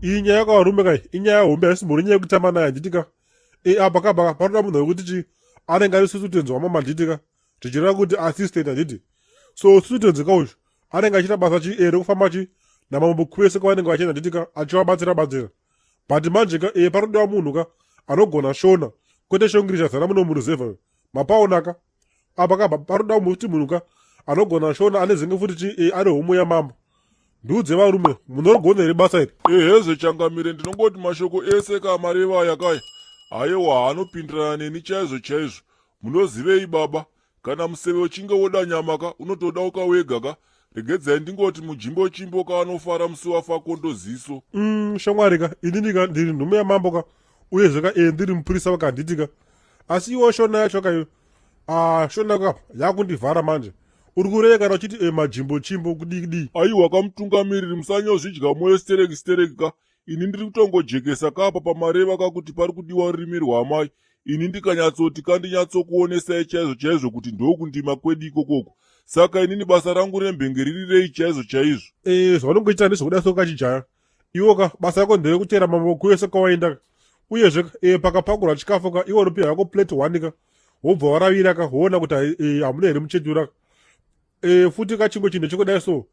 Iyi nyaya kwavarume kai inyaya hombe, haisi mhuri nyaya yekutamba nayo, handiti ka? E, apa kaba panoda munhu wekuti chi anenge ari susutenzi wamama, handiti ka? Zvichireva kuti assistant, handiti? So susutenzi ka uyu anenge achiita basa chi e rekufamba chi namambo kwese kwavanenge vachienda, handiti ka, achivabatsira batsira. But manje ka e panodiwa munhu ka anogona Shona, kwete Shongiri chazara muno muruzevha. Mapaona ka? Apa ka panoda kuti munhu ka anogona Shona, anezenge futi chi e ane homo yamambo. Ndiudze varume, munorigona here basa iri? Ehezve changamire, ndinongoti mashoko ese kamareva aya kaya, ayewa, anopindirana neni chaizvo chaizvo. Munozivei baba, kana museve uchinge woda nyama ka, unotoda ukawega ka. Regedzai ndingoti mujimbo chimbo ka anofara musi wafa kondo ziso. Shamwari ka, inini ka ndiri nhume yamambo ka, uyezve ka e ndiri mupurisa ka, handiti ka? Asi iwo Shona yacho ka, ah, Shona ka yakundivhara manje. Uri kureva kana uchiti e majimbo chimbo kudii kudii? Aiwa kamutungamiriri, musanyozvidya mwoyo stereki stereki ka. Ini ndiri kutongojekesa kapa pamareva kakuti pari kudiwa rurimi rwamai. Ini ndikanyatsoti kandinyatsokuonesai chaizvo chaizvo kuti ndokundima kwedu ikokoko. Saka inini basa rangu rembenge riri rei chaizvo chaizvo? E, zvaunongoita ndezvekuda so kachijaya. Iwo ka basa rako nderekutera mambo kwese kwawaenda ka. Uyezve e, pakapakurwa chikafu ka, iwe unopiwa hako plate one ka, wobva waravira ka, woona kuti e, hamuna here muchetura ka. E, futi ka chimwe chinhu chekudai so,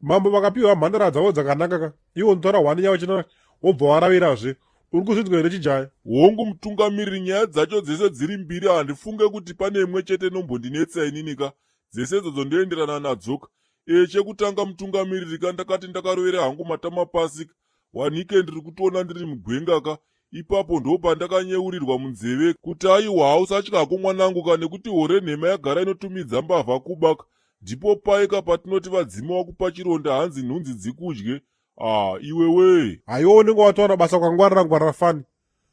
mambo vakapiwa mhandara dzavo dzakanaka ka, iwe unotora one yavo china, wobva waravirazve. Uri kuzvinzwa here, chijaya? Hongu mutungamiriri, nyaya dzacho dzese dziri mbiri, handifunge kuti pane imwe chete inombondinetsa inini ka. Dzese idzodzo ndoenderana nadzoka. E, chekutanga mutungamiriri ka, ndakati ndakarovera hangu matama pasi ka, wanike ndiri kutoona ndiri mugwenga ka. Ipapo ndo pandakanyeurirwa munzeve kuti aiwa, hausatya hako mwanangu ka, nekuti hore nhema yagara inotumidza mbavha kuba ka. Ndipo paika patinoti vadzima wakupa chironda, hanzi nhunzi dzikudye. Ah, iwe wee. Haiwa, unenge wataura basa kwangwarira ngwarira fani.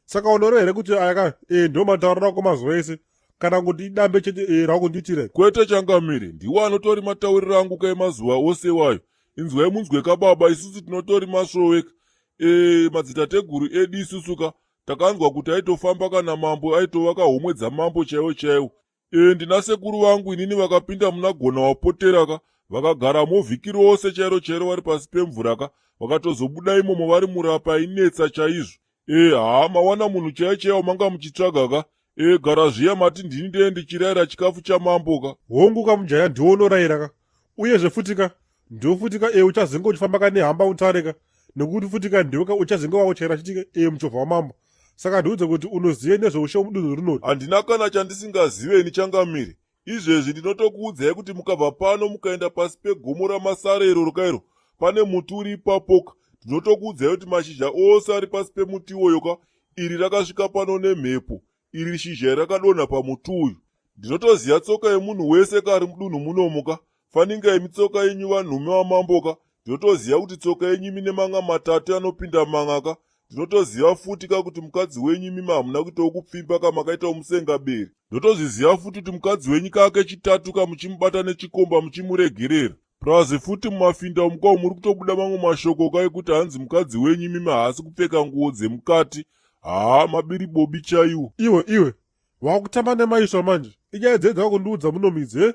Saka unoreva here kuti aya ka e ndo matauriro ako mazuva ese, kana kuti idambe chete e rakundiitira? Kwete changamire, ndiwo anotori matauriro angu ka emazuva ose wayo. Inzwai munzwe ka baba, isusu tinotori masvoweka. E, madzitateguru edu isusu ka takanzwa kuti aitofamba kana mambo, aitovaka homwe dzamambo chaiwo chaiwo. E, ndina sekuru vangu inini vakapinda muna gona wapotera ka, vakagaramo vhiki rose chairo chairo vari pasi pemvura ka, vakatozobuda imomo vari murapa ainetsa chaizvo. E, haa, mawana munhu chaiyo chaiwo manga muchitsvaga ka. E, gara zviya mati ndini ndee ndichirayira chikafu chamambo ka. Hongu kamujaya, ndiwo unorayira ka. Uyezve futi ka, ndiwo futi ka e uchazenge uchifamba ka nehamba utare ka, nekuti futi ka ndiwe ka uchazenge wauchaira chiti e muchovha wamambo. Saka ndiudze kuti unozive nezveushe mudunhu rinori? Handina kana chandisingaziveni changamire. Izvezvi ndinotokuudzai kuti mukabva pano mukaenda pasi pegomo raMasare iro kairo, pane muti uri ipapoka. Ndinotokuudzai kuti mashizha ose ari pasi pemuti iwoyo ka, iri rakasvika pano nemhepo, iri shizha iri rakadonha pamuti uyu. Ndinotoziva tsoka yemunhu wese ka ari mudunhu munomu ka. Faninga imi tsoka yenyu vanhume vamambo ka, ndinotoziva kuti tsoka yenyu imi neman'a matatu anopinda man'a ka. Ndinotoziva futi ka kuti mukadzi wenyu imimi hamuna kuitawo kupfimba ka, makaitawo musengaberi. Ndotozviziva futi kuti mukadzi wenyu kake chitatu ka muchimubata nechikomba muchimuregerera. Purazi futi mumafinda umu kwao muri kutobuda mamwe mashoko ka ekuti hanzi mukadzi wenyu imimi haasi kupfeka nguo dzemukati. Haa, mabiribobi chaiwo. Iwe iwe, wakutamba nemaiswa manje. Inyaya dzei dzawakundiudza munomidzi he?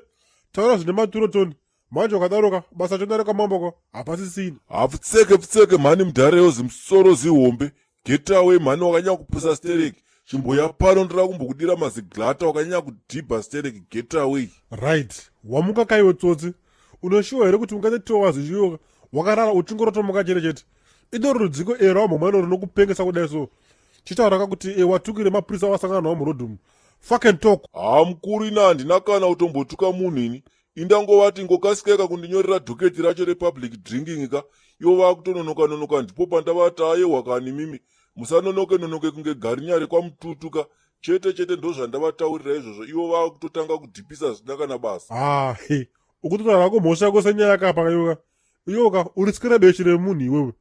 Taura zvine maturo toni. Manje ukadaroka basa chona rekwamambo ko hapasisina. Hapfutseke pfutseke mhani mudhareyo, zimusoro zihombe. Get away mhani, wakanyanya kupusa stereki. Chimboya pano, ndoda kumbokudira maziglata, wakanyanya kudhibha stereki. Get away. Right, wamuka kaiwe tsotsi. Unoshuwa here kuti ungate towazi wakarara uchingorotomuka chete chete? Idoro rudziko e rawamhomano rinokupengesa kudai so? Chitaura ka kuti e watukire mapurisa wasangana nawo murodhumu. Fucking talk. Haa mukuru, ina handina kana kutombotuka munhu ini. Indangovati ngokasikaika kundinyorera dhoketi racho republic drinking ka, ivo vakutononoka nonoka. Ndipo pandavati ayewa kani mimi musanonoke nonoke kunge garinya rekwamututu ka. Chete chete ndozvandavataurira izvozvo, ivo vakutotanga kudhipisa zvisina kana basa. Ah, he ukutotaura hako mhosva yako senyaya kapa kaiwe ka. Iwe ka uri sikira remunhu iwewe.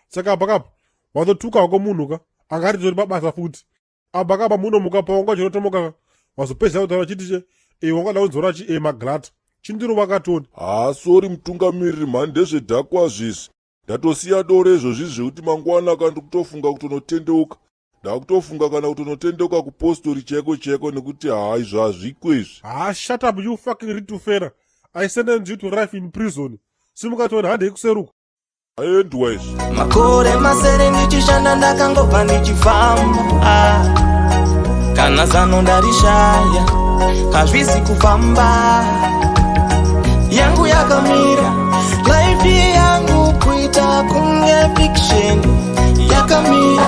Saka apa kapa watotuka hako munhu ka anga aritori pabasa futi. Apa kapa munomuka paunga chinotomoka wazopedza kutaura chiti che e wangada kunzora chi e maglata chindiro vakatoni. Haa, sorry mutungamiriri mhani, ndezvedhakwa zvizvi. Ndatosiya doro izvozvi zvekuti mangwana ka ndikutofunga kutonotendeuka. Ndakutofunga kana kutonotendeuka kupostori chaiko chaiko, nekuti haa, izvo hazviko izvi. Haa, shut up you fucking ritufera. I sentence you to life in prison. Simuka toni, handei kuseruka. Aendwa izvi. Makore masere ndichishanda ndakangobva ndichifamba ah. Kana zano ndarishaya hazvisi kufamba yangu yakamira life yangu kuita kunge fiction yakamira.